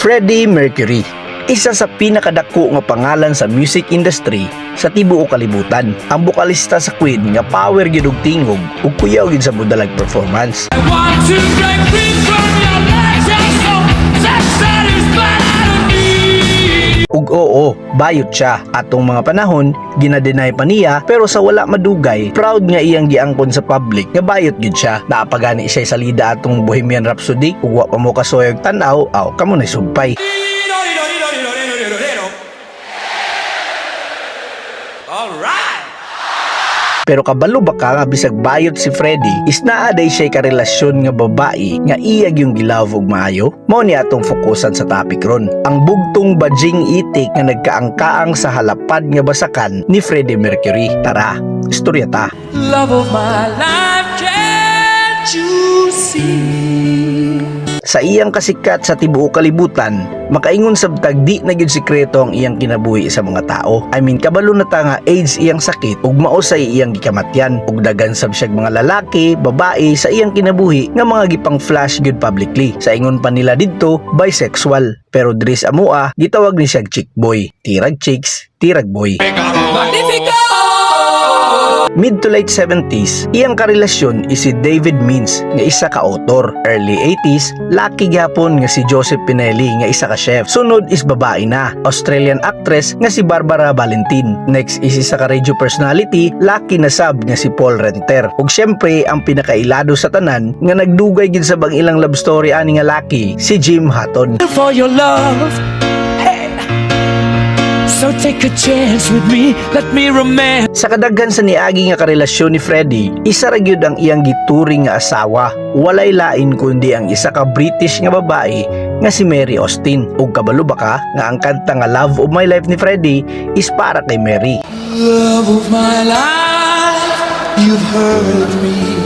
Freddie Mercury, isa sa pinakadako nga pangalan sa music industry sa tibuok kalibutan. Ang bokalista sa Queen nga power gyud og tingog ug kuyaw gyud sa budalag performance. I want to break free from your lies. You're so satisfied I don't need. Ug oo, bayot siya. Atong mga panahon, gina-deny pa niya, pero sa wala madugay, proud nga iyang giangkon sa public nga bayot gyud siya. Naa pa gani siya salida atong Bohemian Rhapsody, ug wa pa mo kasoyog tan-aw, aw kamo na sumpay. All right. Pero kabalo ba ka nga bisag bayot si Freddie is naa day siya karelasyon nga babae nga iya gyung gi-love og maayo? Mao ni atong fokusan sa topic ron. Ang bugtong bajing itik nga nagkaangkaang sa halapad nga basakan ni Freddie Mercury. Tara, istorya ta. Love of my life, can't you see? Sa iyang kasikat sa tibuok kalibutan, makaingon sab tag di na gyud sikreto ang iyang kinabuhi sa mga tao. I mean, kabalo na ta nga AIDS iyang sakit ug mao sa iyang gikamatyan, ug daghan sab siyag mga lalaki, babae sa iyang kinabuhi nga mga gipang flash gyud publicly. Sa ingon pa nila didto, bisexual. Pero diri sa amoa, gitawag ni siyag chick boy. Tirag chicks, tirag boy. Magnifico! Mid to late 70s, iyang karelasyon is si David Mintz nga isa ka author. Early 80s, laki gyapon nga si Joseph Pinelli nga isa ka chef. Sunod is babae na, Australian actress nga si Barbara Valentin. Next is isa ka radio personality, laki na sab nga si Paul Renter. Ug syempre, ang pinakailado sa tanan nga nagdugay gid sa bang ilang love story ani nga laki, si Jim Hutton. For your love. Hey. So take a chance with me, let me romance. Sa kadaghan sa niagi nga karelasyon ni Freddie, isa ra gyud ang iyang gituring nga asawa. Walay lain kundi ang isa ka British nga babae nga si Mary Austin. Ug kabalo ba ka nga ang kanta nga Love of My Life ni Freddie is para kay Mary? Love of my life, you've hurt me.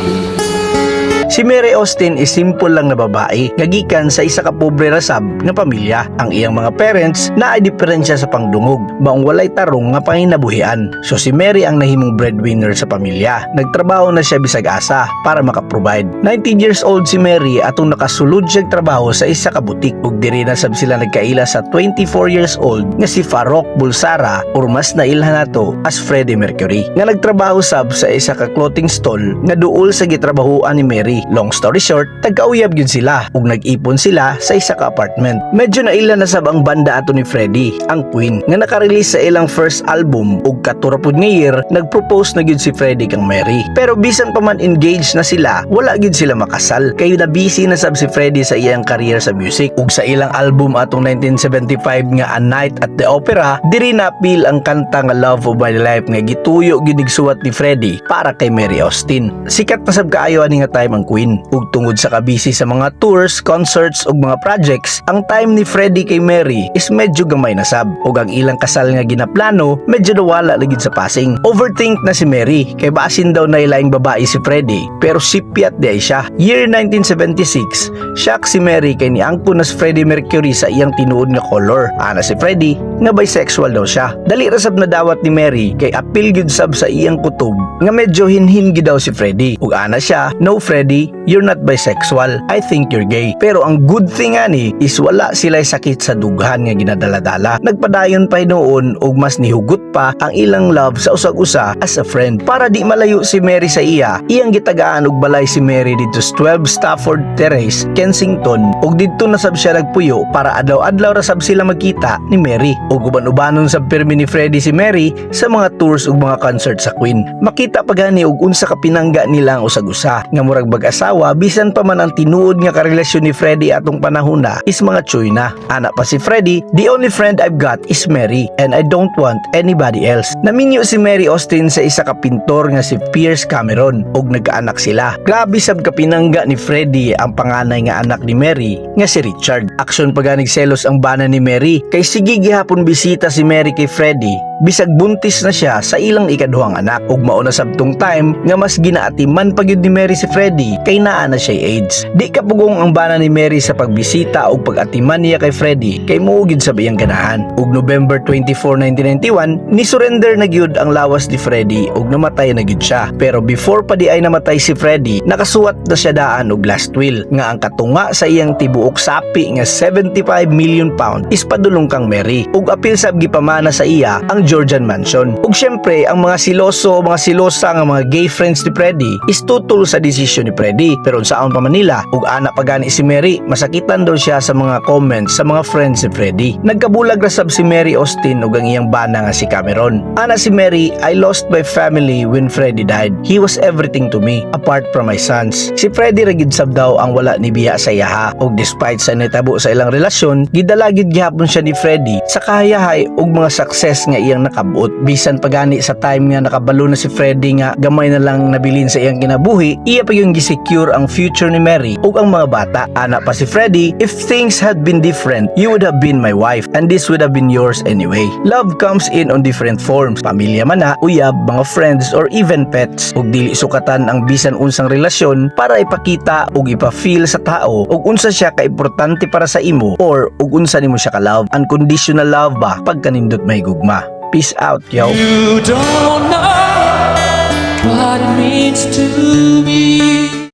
Si Mary Austin is simple lang na babae nga gikan sa isa ka pobre ra sab nga pamilya. Ang iyang mga parents naay diferensya sa pangdungog, maong walay tarong nga panginabuhian. So si Mary ang nahimong breadwinner sa pamilya. Nagtrabaho na siya bisag asa para maka-provide. 19 years old si Mary atong nakasulod siya trabaho sa isa ka butik, ug diri na sab sila nagkaila sa 24 years old nga si Farrokh Bulsara or mas nailhan nato as Freddie Mercury, nga nagtrabaho sab sa isa ka clothing stall nga duol sa gitrabahoan ni Mary. Long story short, tagkauyab gyud sila ug nag-ipon sila sa isa ka apartment. Medyo naila na sab ang banda ato ni Freddie, ang Queen, nga naka-release sa ilang first album, ug kato ra pud nga year nag-propose na gyud si Freddie kang Mary. Pero bisan pa man engaged na sila, wala gyud sila makasal kay na busy na sab si Freddie sa iyang career sa music. Ug sa ilang album atong 1975 nga A Night at the Opera, diri naapil ang kanta nga Love of My Life nga gituyo gyud suwat ni Freddie para kay Mary Austin. Sikat na sab kaayo ani nga time ang Queen, ug tungod sa kabisi sa mga tours, concerts ug mga projects, ang time ni Freddie kay Mary is medyo gamay na sab, ug ang ilang kasal nga ginaplano medyo nawala lagi sa passing. Overthink na si Mary kay basin daw na ilaing babae si Freddie, pero sipyat di ay siya. Year 1976, shock si Mary kay niangkon na si Freddie Mercury sa iyang tinuod nga color. Ana si Freddie nga bisexual daw siya. Dali ra sab nadawat ni Mary kay apil gyud sab sa iyang kutob nga medyo hinhin gyud daw si Freddie. Ug ana siya, "No, Freddie, you're not bisexual. I think you're gay." Pero ang good thing ani is wala sila sakit sa dughan nga ginadala-dala. Nagpadayon pa hinuon ug mas nihugot pa ang ilang love sa usag-usa as a friend. Para di malayo si Mary sa iya, iyang gitagaan og balay si Mary didto sa 12 Stafford Terrace, Kensington, ug didto na sab siya nagpuyo para adlaw-adlaw ra sab sila magkita ni Mary. Ug uban-ubanon sab pirmi ni Freddie si Mary sa mga tours ug mga concert sa Queen. Makita pa gani og unsa ka pinangga nila ang usag-usa nga murag mag-asawa, bisan pa man ang tinuod nga karelasyon ni Freddie atong panahon na is mga chuy na. Ana pa si Freddie, "The only friend I've got is Mary and I don't want anybody else." Naminyo si Mary Austin sa isa ka pintor nga si Pierce Cameron ug nagkaanak sila. Grabe sab kapinangga ni Freddie ang panganay nga anak ni Mary nga si Richard. Aksyon pa ganig selos ang bana ni Mary kay sige gihapon bisita si Mary kay Freddie bisag buntis na siya sa ilang ikaduhang anak, ug mao na sabtong time nga mas ginaatiman pa gyud ni Mary si Freddie kay naa na siya AIDS. Di kapugong ang bana ni Mary sa pagbisita ug pag-atiman niya kay Freddie kay mao gyud sa iyang ganahan. Ug November 24, 1991, ni surrender na gyud ang lawas ni Freddie ug namatay na gyud siya. Pero before pa di ay namatay si Freddie, nakasuwat na siya daan og last will nga ang katunga sa iyang tibuok sapi nga £75 million is padulong kang Mary. Ug apil sab gipamana sa iya ang Georgian Mansion. Ug syempre, ang mga siloso, mga silosa nga mga gay friends ni Freddie is tutol sa desisyon ni Freddie. Pero unsaon pa man nila, ug ana pa gani si Mary, masakitan daw siya sa mga comments sa mga friends ni Freddie. Nagkabulag ra sab si Mary Austin ug ang iyang bana nga si Cameron. Ana si Mary, "I lost my family when Freddie died. He was everything to me, apart from my sons." Si Freddie ra gid sab daw ang wala ni biya sa iyaha, ug despite sa nitabo sa ilang relasyon, gidala gid gihapon siya ni Freddie sa kahayahay ug mga success nga iyang nakabot. Bisan pa gani sa time nga nakabalo na si Freddie nga gamay na lang nabilin sa iyang kinabuhi, iya pa gyung gisecure ang future ni Mary ug ang mga bata. Ana pa si Freddie, "If things had been different, you would have been my wife and this would have been yours anyway." Love comes in on different forms. Pamilya man na, uyab, mga friends or even pets. Ug dili sukatan ang bisan unsang relasyon para ipakita ug ipa-feel sa tao ug unsa siya kaimportante para sa imo or ug unsa nimo siya ka-love. Unconditional love ba, pagkanindot may gugma. Peace out, yo. You don't know what it means to me.